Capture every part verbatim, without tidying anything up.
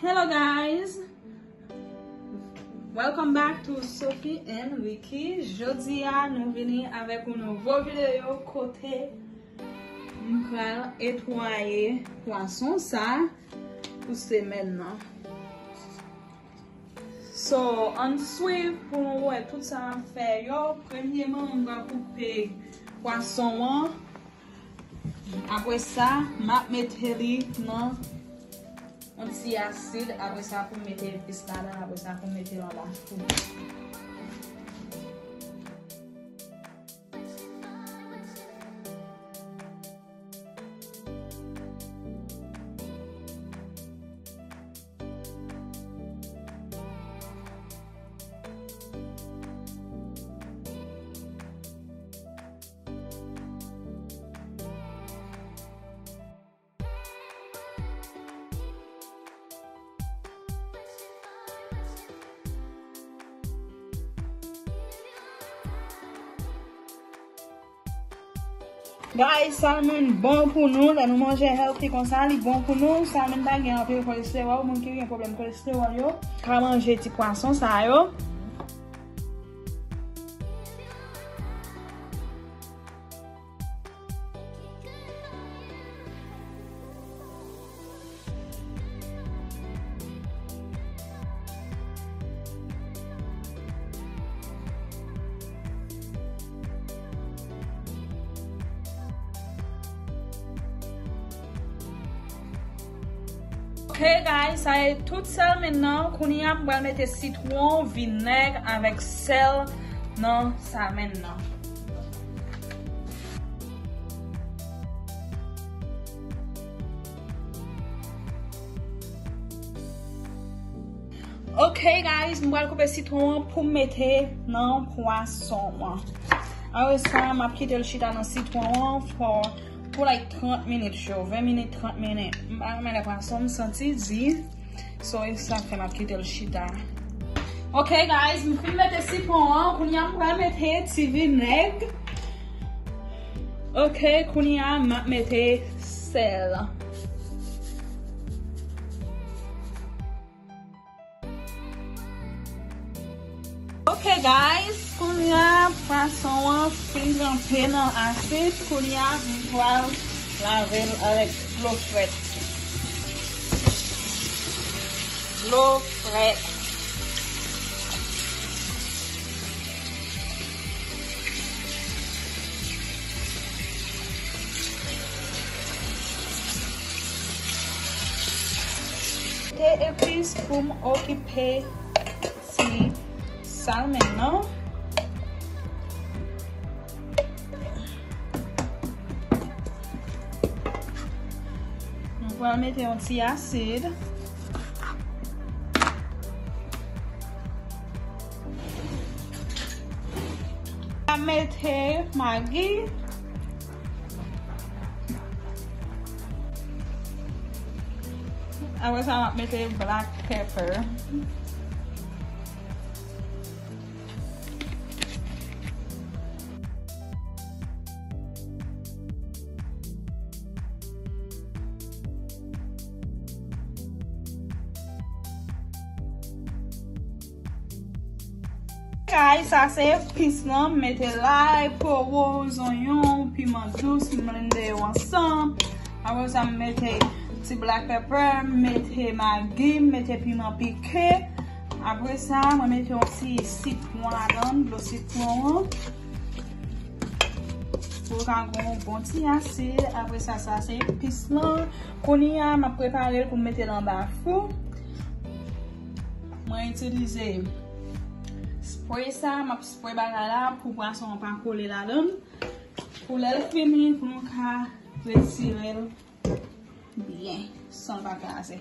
Hello guys, welcome back to Sophie and Ricky. Jodi a nou vini avèk yon nouvo videyo kote m pral netwaye pwason sa pou semèn nan. So, ann swiv pou nou wè tout sa m ap fè yo. Premyèman, m pral koupe pwason an. Apre sa, m ap mete li nan yon ti asid. Apre sa, pou m mete epis ladan. Apre sa, pou m mete l anba fou. Guys, salmon bon pou nou. Lè nou manje healthy konsa, li bon pou nou. Salmon pa gen anpil kolesteròl. Moun ki gen pwoblèm kolesteròl yo ka manje ti pwason sa yo. Ok guys, sa e tout salmon nan. Kounye a m pral mete sitwon, vinèg avèk sèl nan salmon nan. Ok guys, m pral koupe sitwon an pou m mete nan pwason an. Apre sa, m ap kite l chita nan sitwon an for, pou like trant minit yo, ven minit, trant minit. M pa renmen lè pwason m santi di. So, e sa k fè m ap kite l chita. Ok guys, m fin mete sitwon an. Kounye a m pral mete ti vinèg. Ok, kounye a m ap mete sèl. Ok guys, kounye a pwason an fin tranpe nan asid. Kounye a m pral lave l avèk dlo frèt. Dlo frèt. Te epis pou m okipe ti salmon nan. Nou pral mete yon ti asid. M ap mete magi. Apre sa, m ap mete black pepper. Kay, sa se epis lan, m mete lay, powo, zonyon, piman dous, m blende yo ansanm. Apre sa, m mete ti black pepper, m mete magi, m mete piman pike. Apre sa, mwen mete yon ti sitwon ladan, dlo sitwon an. Pou l ka gen yon bon ti asid. Apre sa, sa se epis lan. Kounye a, m ap prepare l pou m mete l anba fou. Mwen itilize spray sa, m ap spray bagay la pou pwason an pa kole ladan l. Pou lè l fini, pou nou ka retire l byen, san l pa kraze.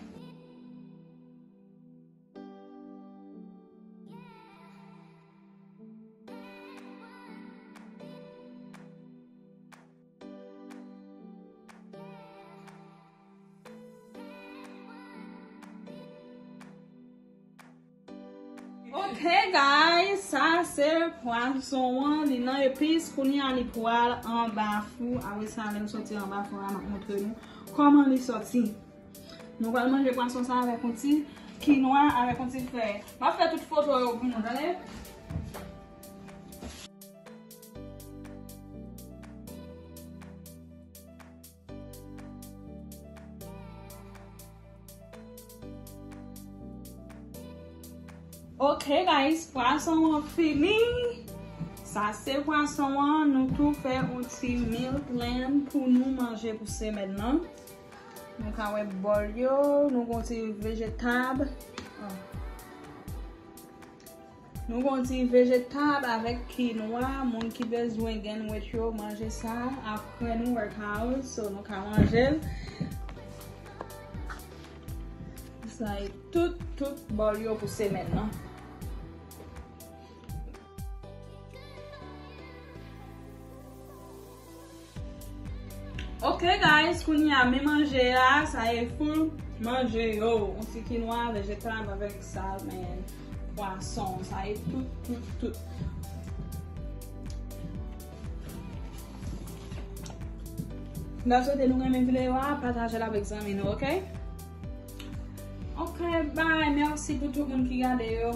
Ok, guys, sa se pwason an, li nan epis, kounye a li pral anba fou. Apre sa, lè m soti anba fou a, m ap montre nou kòman li soti. Nou pral manje pwason sa avèk yon ti kinwa, avèk yon ti fè. M ap fè tout foto yo pou nou, tande? Ok, guys, pwason an fini. Sa se pwason an. Nou tou fè yon ti meal plan pou nou manje pou semèn nan. Nou ka wè bòl yo, nou gon ti vejetab. Ah. Nou gon ti vejetab avèk kinwa. Moun ki bezwen gain weight yo, manje sa. Apre nou workout, so nou ka manje l. Sa e tout, tout bòl yo pou semèn nan. Ok, guys, kounye a, men manje a, sa e full manje yo. Yon ti kinwa, vejetab avèk sa, men pwason, sa e tout, tout, tout. M ta swete nou renmen videyo a, pataje l avèk zanmi nou, ok? Ok, bye. Mèsi pou tout moun ki gade yo.